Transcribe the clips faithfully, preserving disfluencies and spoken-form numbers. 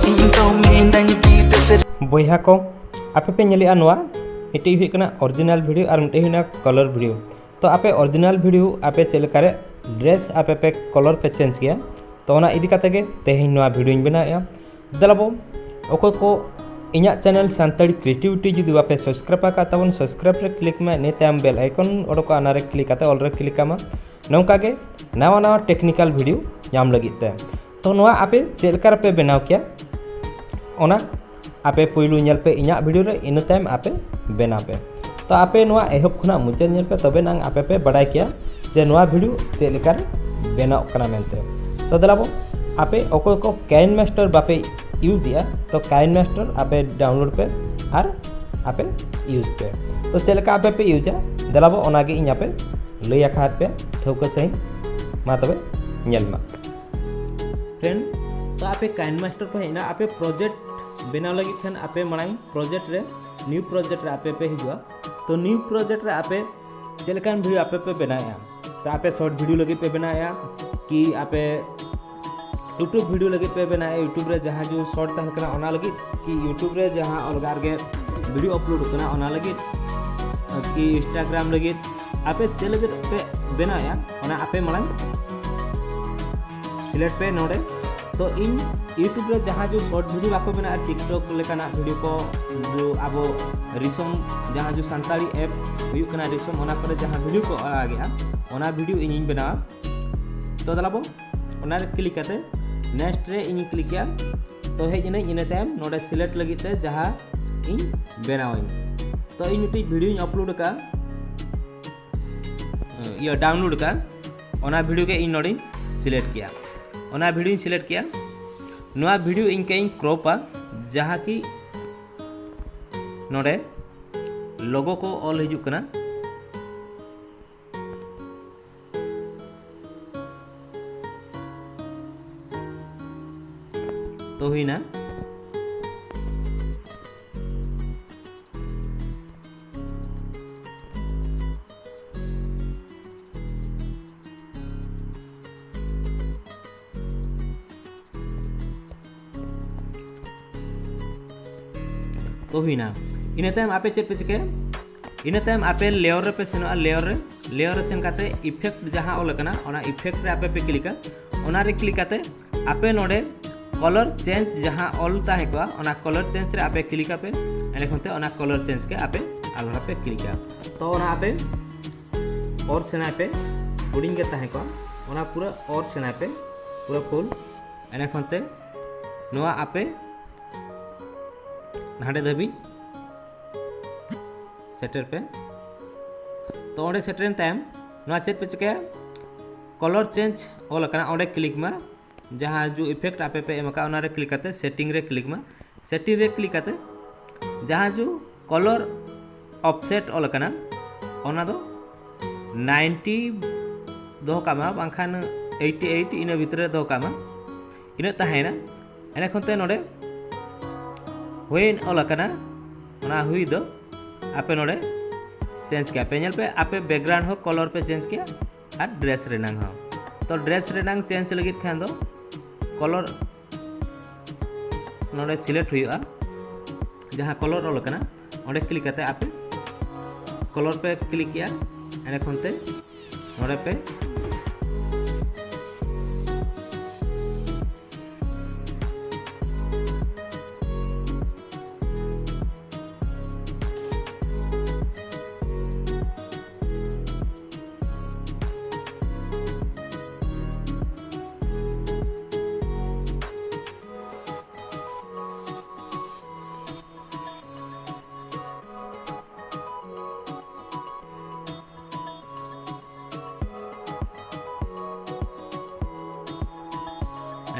ᱤᱧ ᱫᱚ ᱢᱮᱱᱟᱹᱧ ᱵᱤᱫᱮᱥ ᱨᱮ᱾ ᱵᱚᱭᱦᱟ ᱠᱚ, ᱟᱯᱮ ᱯᱮ ᱧᱮᱞᱮᱜᱼᱟ ᱱᱚᱣᱟ, ᱢᱤᱫᱴᱤᱡ ᱦᱩᱭᱩᱜ ᱠᱟᱱᱟ ᱚᱨᱤᱡᱤᱱᱟᱞ ᱵᱷᱤᱰᱤᱭᱳ ᱟᱨ ᱢᱤᱫᱴᱤᱡ ᱦᱩᱭᱩᱜ ᱠᱟᱱᱟ ᱠᱟᱞᱟᱨ ᱵᱷᱤᱰᱤᱭᱳ᱾ ᱛᱚ ᱟᱯᱮ ᱚᱨᱤᱡᱤᱱᱟᱞ ᱵᱷᱤᱰᱤᱭᱳ ᱟᱯᱮ ᱪᱮᱫ ᱞᱮᱠᱟᱨᱮ ᱰᱨᱮᱥ ᱟᱯᱮ ᱯᱮ ᱠᱟᱞᱟᱨ ᱯᱮ ᱪᱮᱧᱡᱽ ᱜᱮᱭᱟ, ᱛᱚ ᱚᱱᱟ ᱤᱫᱤ ᱠᱟᱛᱮ ᱜᱮ ᱛᱮᱦᱮᱧ ᱱᱚᱣᱟ ᱵᱷᱤᱰᱤᱭᱳᱧ ᱵᱮᱱᱟᱣᱮᱫᱼᱟ᱾ ᱫᱮᱞᱟᱵᱚ, ᱚᱠᱚᱭ ᱠᱚ ᱤᱧᱟᱹᱜ ᱪᱮᱱᱮᱞ ᱥᱟᱱᱛᱟᱲᱤ ᱠᱨᱤᱭᱮᱴᱤᱵᱷᱤᱴᱤ ᱡᱩᱫᱤ ᱵᱟᱯᱮ ᱥᱟᱵᱥᱠᱨᱟᱭᱤᱵ ᱟᱠᱟᱫ ᱛᱟᱵᱚᱱ, ᱥᱟᱵᱥᱠᱨᱟᱭᱤᱵ ᱨᱮ ᱠᱞᱤᱠ ᱢᱮ, ᱤᱱᱟᱹ ᱛᱟᱭᱚᱢ ᱵᱮᱞ ᱟᱭᱠᱚᱱ ᱚᱰᱚᱠᱚᱜᱼᱟ, ᱚᱱᱟ ᱨᱮ ᱠᱞᱤᱠ ᱠᱟᱛᱮ ᱚᱞ ᱨᱮ ᱠᱞᱤᱠ ᱠᱟᱜ ᱢᱟ᱾ ᱱᱚᱝᱠᱟ ᱜᱮ ᱱᱟᱣᱟ ᱱᱟᱣᱟ ᱴᱮᱠᱱᱤᱠᱟᱞ ᱵᱷᱤᱰᱤᱭᱳ ᱧᱟᱢ ᱞᱟᱹᱜᱤᱫ ᱛᱮ᱾ ᱛᱚ ᱱᱚᱣᱟ ᱟᱯᱮ ᱪᱮᱫ ᱞᱮᱠᱟ ᱨᱮᱯᱮ ᱵᱮᱱᱟᱣ ᱠᱮᱭᱟ, ᱚᱱᱟ ᱟᱯᱮ ᱯᱩᱭᱞᱩ ᱧᱮᱞ ᱯᱮ ᱤᱧᱟᱹᱜ ᱵᱷᱤᱰᱤᱭᱳ ᱨᱮ, ᱤᱱᱟᱹ ᱛᱟᱭᱚᱢ ᱟᱯᱮ ᱵᱮᱱᱟᱣ ᱯᱮ᱾ ᱛᱚ ᱟᱯᱮ ᱱᱚᱣᱟ ᱮᱦᱚᱵ ᱠᱷᱚᱱᱟᱜ ᱢᱩᱪᱟᱹᱫ ᱧᱮᱞ ᱯᱮ, ᱛᱚᱵᱮ ᱱᱟᱝ ᱟᱯᱮ ᱯᱮ ᱵᱟᱲᱟᱭ ᱠᱮᱭᱟ ᱡᱮ ᱱᱚᱣᱟ ᱵᱷᱤᱰᱤᱭᱳ ᱪᱮᱫ ᱞᱮᱠᱟ ᱨᱮ ᱵᱮᱱᱟᱣᱚᱜ ᱠᱟᱱᱟ ᱢᱮᱱᱛᱮ᱾ ᱛᱚ ᱫᱮᱞᱟᱵᱚ, ᱟᱯᱮ ᱚᱠᱚᱭ ᱠᱚ ᱠᱟᱭᱤᱱ ᱢᱟᱥᱴᱟᱨ ᱵᱟᱯᱮ ᱤᱭᱩᱡᱽ ᱮᱫᱼᱟ, ᱛᱚ ᱠᱟᱭᱤᱱ ᱢᱟᱥᱴᱟᱨ ᱟᱯᱮ ᱰᱟᱣᱩᱱᱞᱳᱰ ᱯᱮ ᱟᱨ ᱟᱯᱮ ᱤᱭᱩᱡᱽ ᱯᱮ᱾ ᱛᱚ ᱪᱮᱫ ᱞᱮᱠᱟ ᱟᱯᱮ ᱯᱮ ᱤᱭᱩᱡᱟ, ᱫᱮᱞᱟᱵᱚ ᱚᱱᱟᱜᱮ ᱤᱧ ᱟᱯᱮ ᱞᱟᱹᱭ ᱟᱠᱟᱫ ᱯᱮ ᱴᱷᱟᱹᱣᱠᱟᱹ ᱥᱟᱺᱦᱤᱡ᱾ ᱢᱟ ᱛᱚᱵᱮ ᱧᱮᱞ ᱢᱟ᱾ ᱯᱷᱨᱮᱱᱰ, ᱛᱚ ᱟᱯᱮ ᱠᱟᱭᱤᱱ ᱢᱟᱥᱴᱟᱨ ᱯᱮ ᱦᱮᱡ ᱮᱱᱟ, ᱟᱯᱮ ᱯᱨᱚᱡᱮᱠᱴ ᱵᱮᱱᱟᱣ ᱞᱟᱹᱜᱤᱫ ᱠᱷᱟᱱ ᱟᱯᱮ ᱢᱟᱲᱟᱝ ᱯᱨᱚᱡᱮᱠᱴ ᱨᱮ, ᱱᱤᱭᱩ ᱯᱨᱚᱡᱮᱠᱴ ᱨᱮ ᱟᱯᱮ ᱯᱮ ᱦᱤᱡᱩᱜᱼᱟ᱾ ᱛᱚ ᱱᱤᱭᱩ ᱯᱨᱚᱡᱮᱠᱴ ᱨᱮ ᱟᱯᱮ ᱪᱮᱫ ᱞᱮᱠᱟᱱ ᱵᱷᱤᱰᱤᱭᱳ ᱟᱯᱮ ᱯᱮ ᱵᱮᱱᱟᱣᱮᱫᱼᱟ? ᱛᱚ ᱟᱯᱮ ᱥᱚᱨᱴ ᱵᱷᱤᱰᱤᱭᱳ ᱞᱟᱹᱜᱤᱫ ᱯᱮ ᱵᱮᱱᱟᱣᱮᱫᱼᱟ, ᱠᱤ ᱟᱯᱮ ᱭᱩᱴᱩᱵᱽ ᱵᱷᱤᱰᱤᱭᱳ ᱞᱟᱹᱜᱤᱫ ᱯᱮ ᱵᱮᱱᱟᱣᱮᱫᱼᱟ, ᱭᱩᱴᱩᱵᱽ ᱨᱮ ᱡᱟᱦᱟᱸ ᱡᱩ ᱥᱚᱨᱴ ᱛᱟᱦᱮᱱ ᱠᱟᱱᱟ ᱚᱱᱟ ᱞᱟᱹᱜᱤᱫ, ᱠᱤ ᱭᱩᱴᱩᱵᱽ ᱨᱮ ᱡᱟᱦᱟᱸ ᱚᱞᱜᱟ ᱨᱮᱜᱮ ᱵᱷᱤᱰᱤᱭᱳ ᱟᱯᱞᱳᱰ ᱠᱟᱱᱟ ᱚᱱᱟ ᱞᱟᱹᱜᱤᱫ, ᱠᱤ ᱤᱱᱥᱴᱟᱜᱨᱟᱢ ᱞᱟᱹᱜᱤᱫ, ᱟᱯᱮ ᱪᱮᱫ ᱞᱟᱹᱜᱤᱫ ᱯᱮ ᱵᱮᱱᱟᱣᱮᱫᱼᱟ ᱚᱱᱟ ᱟᱯᱮ ᱢᱟᱲᱟᱝ ᱥᱤᱞᱮᱠᱴ ᱯᱮ ᱱᱚᱰᱮ᱾ ᱛᱚ ᱤᱧ ᱭᱩᱴᱩᱵᱽ ᱨᱮ ᱡᱟᱦᱟᱸ ᱡᱩ ᱥᱚᱨᱴ ᱵᱷᱤᱰᱤᱭᱳ ᱵᱟᱠᱚ ᱵᱮᱱᱟᱣᱟ, ᱴᱤᱠᱴᱚᱠ ᱞᱮᱠᱟᱱᱟᱜ ᱵᱷᱤᱰᱤᱭᱳ ᱠᱚ, ᱡᱩ ᱟᱵᱚ ᱨᱤᱥᱚᱢ ᱡᱟᱦᱟᱸ ᱡᱩ ᱥᱟᱱᱛᱟᱲᱤ ᱮᱯ ᱦᱩᱭᱩᱜ ᱠᱟᱱᱟ ᱨᱤᱥᱚᱢ, ᱚᱱᱟ ᱠᱚᱨᱮ ᱡᱟᱦᱟᱸ ᱵᱷᱤᱰᱤᱭᱳ ᱠᱚ ᱟᱲᱟᱜᱮᱜᱼᱟ, ᱚᱱᱟ ᱵᱷᱤᱰᱤᱭᱳ ᱤᱧᱤᱧ ᱵᱮᱱᱟᱣᱟ᱾ ᱛᱚ ᱫᱮᱞᱟᱵᱚ, ᱚᱱᱟ ᱨᱮ ᱠᱞᱤᱠ ᱠᱟᱛᱮ ᱱᱮᱠᱥᱴ ᱨᱮ ᱤᱧᱤᱧ ᱠᱞᱤᱠᱮᱜᱼᱟ᱾ ᱛᱚ ᱦᱮᱡ ᱮᱱᱟᱹᱧ, ᱤᱱᱟᱹ ᱛᱟᱭᱚᱢ ᱱᱚᱰᱮ ᱥᱤᱞᱮᱠᱴ ᱞᱟᱹᱜᱤᱫ ᱛᱮ ᱡᱟᱦᱟᱸ ᱤᱧ ᱵᱮᱱᱟᱣᱟᱹᱧ, ᱛᱚ ᱤᱧ ᱢᱤᱫᱴᱤᱡ ᱵᱷᱤᱰᱤᱭᱳᱧ ᱟᱯᱞᱳᱰ ᱟᱠᱟᱫᱼᱟ, ᱤᱭᱟᱹ ᱰᱟᱣᱩᱱᱞᱳᱰ ᱟᱠᱟᱫᱼᱟ, ᱚᱱᱟ ᱵᱷᱤᱰᱤᱭᱳ ᱜᱮ ᱤᱧ ᱱᱚᱰᱮᱧ ᱥᱤᱞᱮᱠᱴ ᱠᱮᱜᱼᱟ᱾ ᱚᱱᱟ ᱵᱷᱤᱰᱤᱭᱳᱧ ᱥᱤᱞᱮᱠᱴ ᱠᱮᱜᱼᱟ᱾ ᱱᱚᱣᱟ ᱵᱷᱤᱰᱤᱭᱳ ᱤᱧ ᱠᱟᱹᱡ ᱤᱧ ᱠᱨᱚᱯᱟ, ᱡᱟᱦᱟᱸ ᱠᱤ ᱱᱚᱰᱮ ᱞᱳᱜᱳ ᱠᱚ ᱚᱞ ᱦᱤᱡᱩᱜ ᱠᱟᱱᱟ᱾ ᱛᱚ ᱦᱩᱭᱱᱟ᱾ ᱛᱚ ᱦᱩᱭᱱᱟ᱾ ᱤᱱᱟᱹ ᱛᱟᱭᱚᱢ ᱟᱯᱮ ᱪᱮᱫ ᱯᱮ ᱪᱤᱠᱟᱹᱭᱟ? ᱤᱱᱟᱹ ᱛᱟᱭᱚᱢ ᱟᱯᱮ ᱞᱮᱭᱟᱨ ᱨᱮᱯᱮ ᱥᱮᱱᱚᱜᱼᱟ᱾ ᱞᱮᱭᱟᱨ ᱨᱮ, ᱞᱮᱭᱟᱨ ᱨᱮ ᱥᱮᱱ ᱠᱟᱛᱮ ᱤᱯᱷᱮᱠᱴ ᱡᱟᱦᱟᱸ ᱚᱞ ᱟᱠᱟᱱᱟ, ᱚᱱᱟ ᱤᱯᱷᱮᱠᱴ ᱨᱮ ᱟᱯᱮ ᱯᱮ ᱠᱞᱤᱠᱟ᱾ ᱚᱱᱟ ᱨᱮ ᱠᱞᱤᱠ ᱠᱟᱛᱮ ᱟᱯᱮ ᱱᱚᱰᱮ ᱠᱟᱞᱟᱨ ᱪᱮᱧᱡᱽ ᱡᱟᱦᱟᱸ ᱚᱞ ᱛᱟᱦᱮᱸ ᱠᱚᱜᱼᱟ, ᱚᱱᱟ ᱠᱟᱞᱟᱨ ᱪᱮᱧᱡᱽ ᱨᱮ ᱟᱯᱮ ᱠᱞᱤᱠ ᱟᱯᱮ᱾ ᱮᱸᱰᱮᱠᱷᱟᱱ ᱛᱮ ᱚᱱᱟ ᱠᱟᱞᱟᱨ ᱪᱮᱧᱡᱽ ᱜᱮ ᱟᱯᱮ ᱟᱞᱟᱫᱟ ᱯᱮ ᱠᱞᱤᱠᱟ᱾ ᱛᱚ ᱚᱱᱟ ᱟᱯᱮ ᱚᱨ ᱥᱮᱬᱟᱭ ᱯᱮ, ᱦᱩᱰᱤᱧ ᱜᱮ ᱛᱟᱦᱮᱸ ᱠᱚᱜᱼᱟ, ᱚᱱᱟ ᱯᱩᱨᱟᱹ ᱚᱨ ᱥᱮᱬᱟᱭ ᱯᱮ, ᱯᱩᱨᱟᱹ ᱯᱷᱩᱞ᱾ ᱮᱸᱰᱮᱠᱷᱟᱱ ᱛᱮ ᱱᱚᱣᱟ ᱟᱯᱮ ᱱᱟᱰᱮ ᱫᱷᱟᱹᱵᱤᱡ ᱥᱮᱴᱮᱨ ᱯᱮ᱾ ᱛᱚ ᱚᱸᱰᱮ ᱥᱮᱴᱮᱨᱮᱱ ᱛᱟᱭᱚᱢ ᱱᱚᱣᱟ ᱪᱮᱫ ᱯᱮ ᱪᱤᱠᱟᱹᱭᱟ? ᱠᱟᱞᱟᱨ ᱪᱮᱧᱡᱽ ᱚᱞ ᱟᱠᱟᱱᱟ, ᱚᱸᱰᱮ ᱠᱞᱤᱠ ᱢᱟ᱾ ᱡᱟᱦᱟᱸ ᱡᱩ ᱤᱯᱷᱮᱠᱴ ᱟᱯᱮ ᱯᱮ ᱮᱢ ᱟᱠᱟᱫ, ᱚᱱᱟ ᱨᱮ ᱠᱞᱤᱠ ᱠᱟᱛᱮ ᱥᱮᱴᱤᱝ ᱨᱮ ᱠᱞᱤᱠ ᱢᱟ᱾ ᱥᱮᱴᱤᱝ ᱨᱮ ᱠᱞᱤᱠ ᱠᱟᱛᱮ ᱡᱟᱦᱟᱸ ᱡᱩ ᱠᱟᱞᱟᱨ ᱚᱯᱷᱥᱮᱴ ᱚᱞ ᱟᱠᱟᱱᱟ, ᱚᱱᱟ ᱫᱚ ᱱᱟᱭᱤᱱᱴᱤ ᱫᱚᱦᱚ ᱠᱟᱜ ᱢᱟ, ᱵᱟᱝᱠᱷᱟᱱ ᱮᱭᱤᱴᱤ ᱮᱭᱤᱴ, ᱤᱱᱟᱹ ᱵᱷᱤᱛᱨᱤ ᱨᱮ ᱫᱚᱦᱚ ᱠᱟᱜ ᱢᱟ᱾ ᱤᱱᱟᱹᱜ ᱛᱟᱦᱮᱸᱭᱮᱱᱟ᱾ ᱮᱸᱰᱮᱠᱷᱟᱱ ᱛᱮ ᱱᱚᱰᱮ ᱦᱩᱭᱮᱱ ᱚᱞ ᱟᱠᱟᱱᱟ, ᱚᱱᱟ ᱦᱩᱭ ᱫᱚ ᱟᱯᱮ ᱱᱚᱰᱮ ᱪᱮᱧᱡᱽ ᱠᱮᱭᱟ ᱯᱮ᱾ ᱧᱮᱞ ᱯᱮ, ᱟᱯᱮ ᱵᱮᱠᱜᱨᱟᱣᱩᱱᱰ ᱦᱚᱸ ᱠᱟᱞᱟᱨ ᱯᱮ ᱪᱮᱧᱡᱽ ᱠᱮᱭᱟ ᱟᱨ ᱰᱨᱮᱥ ᱨᱮᱱᱟᱝ ᱦᱚᱸ᱾ ᱛᱚ ᱰᱨᱮᱥ ᱨᱮᱱᱟᱝ ᱪᱮᱧᱡᱽ ᱞᱟᱹᱜᱤᱫ ᱠᱷᱟᱱ ᱫᱚ ᱠᱟᱞᱟᱨ ᱱᱚᱰᱮ ᱥᱤᱞᱮᱠᱴ ᱦᱩᱭᱩᱜᱼᱟ, ᱡᱟᱦᱟᱸ ᱠᱟᱞᱟᱨ ᱚᱞ ᱟᱠᱟᱱᱟ ᱚᱸᱰᱮ ᱠᱞᱤᱠ ᱠᱟᱛᱮ ᱟᱯᱮ ᱠᱟᱞᱟᱨ ᱯᱮ ᱠᱞᱤᱠ ᱠᱮᱜᱼᱟ᱾ ᱮᱸᱰᱮᱠᱷᱟᱱ ᱛᱮ ᱱᱚᱰᱮ ᱯᱮ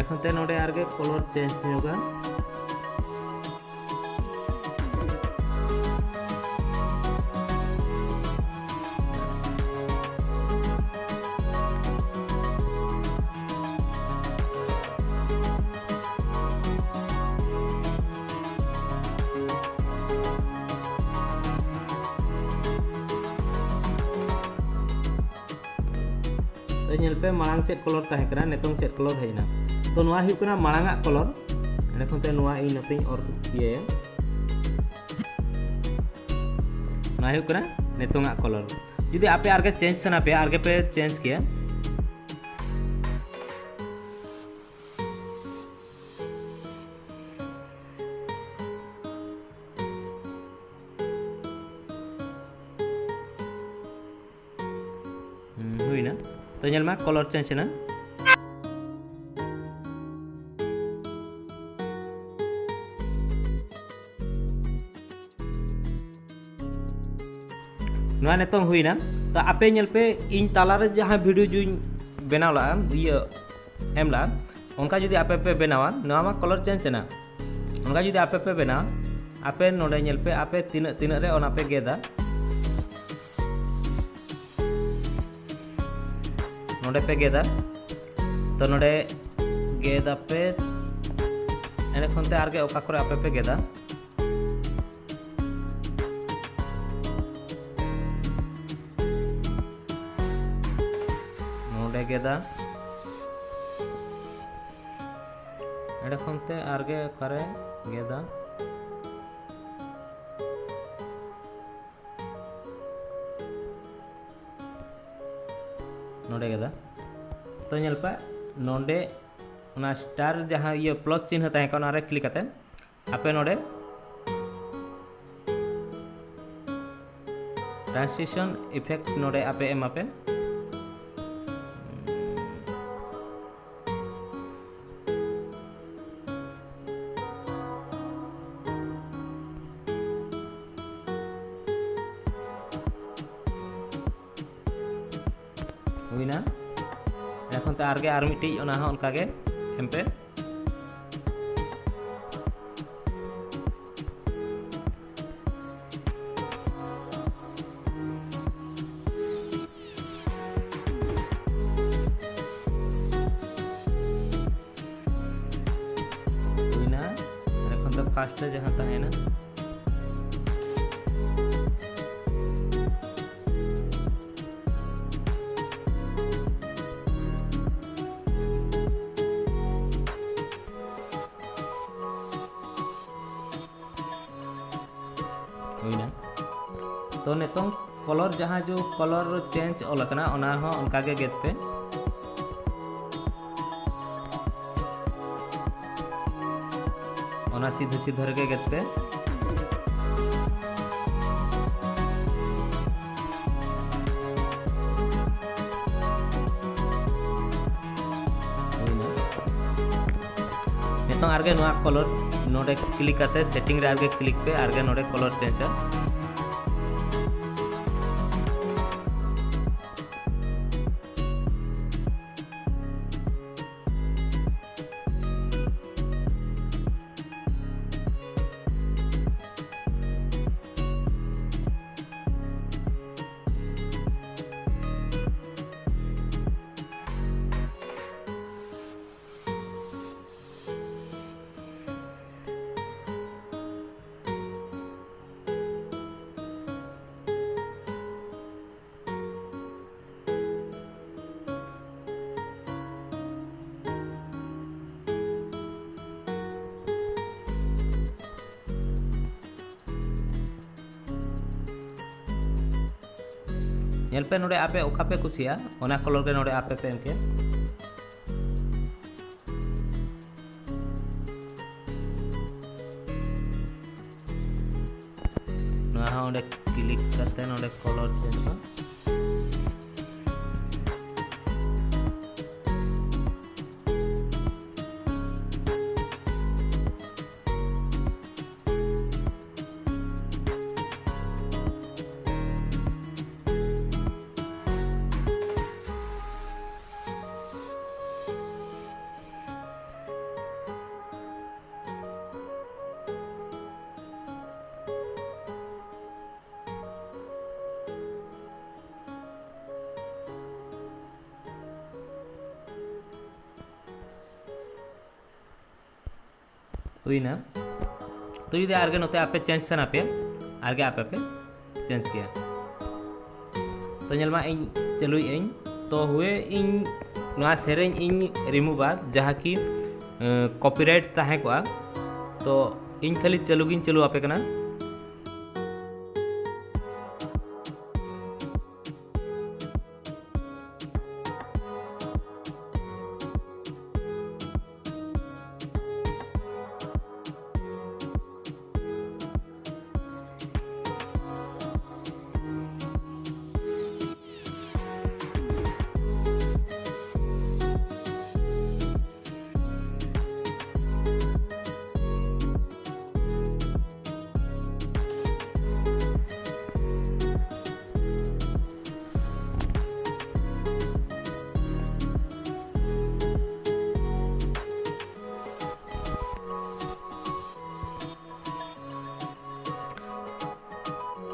ᱮᱠᱷᱚᱱ ᱛᱮ ᱱᱚᱰᱮ ᱟᱨᱜᱮ ᱠᱟᱞᱟᱨ ᱪᱮᱧᱡᱽ ᱧᱚᱜᱟ᱾ ᱛᱚ ᱧᱮᱞ ᱯᱮ, ᱢᱟᱲᱟᱝ ᱪᱮᱫ ᱠᱟᱞᱟᱨ ᱛᱟᱦᱮᱸ ᱠᱟᱱᱟ, ᱱᱤᱛᱚᱝ ᱪᱮᱫ ᱠᱟᱞᱟᱨ ᱦᱮᱡ ᱮᱱᱟ᱾ ᱛᱚ ᱱᱚᱣᱟ ᱦᱩᱭᱩᱜ ᱠᱟᱱᱟ ᱢᱟᱲᱟᱝ ᱟᱜ ᱠᱟᱞᱟᱨ᱾ ᱮᱸᱰᱮᱠᱷᱟᱱ ᱛᱮ ᱱᱚᱣᱟ ᱤᱧ ᱱᱚᱛᱮᱧ ᱚᱨ ᱤᱭᱟᱹᱭᱟ᱾ ᱱᱚᱣᱟ ᱦᱩᱭᱩᱜ ᱠᱟᱱᱟ ᱱᱤᱛᱚᱝᱟᱜ ᱠᱟᱞᱟᱨ᱾ ᱡᱩᱫᱤ ᱟᱯᱮ ᱟᱨᱜᱮ ᱪᱮᱧᱡᱽ ᱥᱟᱱᱟ ᱯᱮᱭᱟ, ᱟᱨᱜᱮ ᱯᱮ ᱪᱮᱧᱡᱽ ᱠᱮᱭᱟ᱾ ᱦᱩᱸ, ᱦᱩᱭᱱᱟ᱾ ᱛᱚ ᱧᱮᱞ ᱢᱟ, ᱠᱟᱞᱟᱨ ᱪᱮᱧᱡᱽ ᱮᱱᱟ᱾ ᱱᱚᱣᱟ ᱱᱤᱛᱚᱝ ᱦᱩᱭᱱᱟ᱾ ᱛᱚ ᱟᱯᱮ ᱧᱮᱞ ᱯᱮ, ᱤᱧ ᱛᱟᱞᱟᱨᱮ ᱡᱟᱦᱟᱸ ᱵᱷᱤᱰᱤᱭᱳ ᱡᱩᱧ ᱵᱮᱱᱟᱣ ᱞᱟᱜᱼᱟ, ᱤᱭᱟᱹ ᱮᱢ ᱞᱟᱜᱼᱟ, ᱚᱱᱠᱟ ᱡᱩᱫᱤ ᱟᱯᱮ ᱯᱮ ᱵᱮᱱᱟᱣᱟ, ᱱᱚᱣᱟ ᱢᱟ ᱠᱟᱞᱟᱨ ᱪᱮᱧᱡᱽ ᱮᱱᱟ᱾ ᱚᱱᱠᱟ ᱡᱩᱫᱤ ᱟᱯᱮ ᱯᱮ ᱵᱮᱱᱟᱣᱟ, ᱟᱯᱮ ᱱᱚᱰᱮ ᱧᱮᱞ ᱯᱮ, ᱟᱯᱮ ᱛᱤᱱᱟᱹᱜ ᱛᱤᱱᱟᱹᱜ ᱨᱮ ᱚᱱᱟ ᱯᱮ ᱜᱮᱫᱟ, ᱱᱚᱰᱮ ᱯᱮ ᱜᱮᱫᱟ᱾ ᱛᱚ ᱱᱚᱰᱮ ᱜᱮᱫ ᱟᱯᱮ, ᱮᱸᱰᱮ ᱠᱷᱚᱱ ᱛᱮ ᱟᱨᱜᱮ ᱚᱠᱟ ᱠᱚᱨᱮ ᱟᱯᱮ ᱯᱮ ᱜᱮᱫᱟ, ᱱᱚᱰᱮ ᱜᱮᱫᱟ, ᱮᱸᱰᱮ ᱠᱷᱚᱱ ᱛᱮ ᱟᱨᱜᱮ ᱚᱠᱟᱨᱮ ᱜᱮᱫᱟ, ᱱᱚᱰᱮ ᱜᱮᱫᱟ᱾ ᱛᱚ ᱧᱮᱞ ᱯᱮ, ᱱᱚᱰᱮ ᱚᱱᱟ ᱥᱴᱟᱨ ᱡᱟᱦᱟᱸ ᱤᱭᱟᱹ ᱯᱞᱟᱥ ᱪᱤᱱᱦᱟᱹ ᱛᱟᱦᱮᱸ ᱠᱟᱱᱟ, ᱚᱱᱟᱨᱮ ᱠᱞᱤᱠ ᱠᱟᱛᱮ ᱟᱯᱮ ᱱᱚᱰᱮ ᱴᱨᱟᱱᱥᱤᱥᱚᱱ ᱤᱯᱷᱮᱠᱴ ᱱᱚᱰᱮ ᱟᱯᱮ ᱮᱢᱟᱯᱮ᱾ ᱦᱩᱭᱱᱟ᱾ ᱮᱠᱷᱚᱱ ᱛᱮ ᱟᱨᱜᱮ ᱟᱨ ᱢᱤᱫᱴᱤᱡ ᱚᱱᱟ ᱦᱚᱸ ᱚᱱᱠᱟᱜᱮ ᱮᱢ ᱯᱮ᱾ ᱦᱩᱭᱱᱟ᱾ ᱮᱠᱷᱚᱱ ᱫᱚ ᱯᱷᱟᱥᱴ ᱨᱮ ᱡᱟᱦᱟᱸ ᱛᱟᱦᱮᱱᱟ, ᱦᱩᱭᱱᱟ᱾ ᱛᱚ ᱱᱤᱛᱚᱝ ᱠᱚᱞᱚᱨ, ᱡᱟᱦᱟᱸ ᱡᱚ ᱠᱚᱞᱚᱨ ᱪᱮᱧᱡᱽ ᱚᱞ ᱟᱠᱟᱱᱟ, ᱚᱱᱟ ᱦᱚᱸ ᱚᱱᱠᱟ ᱜᱮ ᱜᱮᱫ ᱯᱮ᱾ ᱚᱱᱟ ᱥᱤᱫᱷᱟᱹ ᱥᱤᱫᱷᱟᱹ ᱨᱮᱜᱮ ᱜᱮᱫ ᱯᱮ᱾ ᱦᱩᱭᱱᱟ᱾ ᱱᱤᱛᱚᱝ ᱟᱨᱜᱮ ᱱᱚᱣᱟ ᱠᱚᱞᱚᱨ ᱱᱚᱰᱮ ᱠᱞᱤᱠ ᱠᱟᱛᱮ ᱥᱮᱴᱤᱝ ᱨᱮ ᱟᱨᱜᱮ ᱠᱞᱤᱠ ᱯᱮ, ᱟᱨᱜᱮ ᱱᱚᱰᱮ ᱠᱚᱞᱚᱨ ᱪᱮᱧᱡᱽᱼᱟ᱾ ᱧᱮᱞ ᱯᱮ ᱱᱚᱰᱮ ᱟᱯᱮ ᱚᱠᱟ ᱯᱮ ᱠᱩᱥᱤᱭᱟᱜᱼᱟ, ᱚᱱᱟ ᱠᱚᱞᱚᱨ ᱜᱮ ᱱᱚᱰᱮ ᱟᱯᱮ ᱯᱮ ᱮᱢ ᱠᱮᱭᱟ᱾ ᱱᱚᱣᱟ ᱦᱚᱸ ᱚᱸᱰᱮ ᱠᱞᱤᱠ ᱠᱟᱛᱮ ᱱᱚᱰᱮ ᱠᱚᱞᱚᱨ ᱪᱮᱧᱡᱽ ᱢᱮ᱾ ᱦᱩᱭᱱᱟ᱾ ᱛᱚ ᱡᱩᱫᱤ ᱟᱨᱜᱮ ᱱᱚᱛᱮ ᱟᱯᱮ ᱪᱮᱧᱡᱽ ᱥᱟᱱᱟ ᱯᱮᱭᱟ, ᱟᱨᱜᱮ ᱟᱯᱮ ᱯᱮ ᱪᱮᱧᱡᱽ ᱠᱮᱭᱟ᱾ ᱛᱚ ᱧᱮᱞ ᱢᱟ, ᱤᱧ ᱪᱟᱹᱞᱩᱭᱮᱫ ᱟᱹᱧ᱾ ᱛᱚ ᱦᱩᱭᱮ ᱤᱧ ᱱᱚᱣᱟ ᱥᱮᱨᱮᱧ ᱤᱧ ᱨᱤᱢᱩᱵᱷᱟ, ᱡᱟᱦᱟᱸ ᱠᱤ ᱠᱚᱯᱤᱨᱟᱭᱤᱴ ᱛᱟᱦᱮᱸ ᱠᱚᱜᱼᱟ᱾ ᱛᱚ ᱤᱧ ᱠᱷᱟᱹᱞᱤ ᱪᱟᱹᱞᱩ ᱜᱤᱧ ᱪᱟᱹᱞᱩ ᱟᱯᱮ ᱠᱟᱱᱟ᱾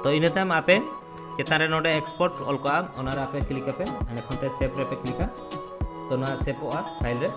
ᱛᱚ ᱤᱱᱟᱹ ᱛᱟᱭᱚᱢ ᱟᱯᱮ ᱪᱮᱛᱟᱱ ᱨᱮ ᱱᱚᱰᱮ export ᱚᱞ ᱠᱚᱜᱼᱟ, ᱚᱱᱟ ᱨᱮ ᱟᱯᱮ click ᱟᱯᱮ, ᱮᱸᱰᱮᱠᱷᱟᱱ ᱛᱮ save ᱨᱮ ᱯᱮ clickᱟ᱾ ᱛᱚ ᱱᱚᱣᱟ saveᱚᱜᱼᱟ file ᱨᱮ᱾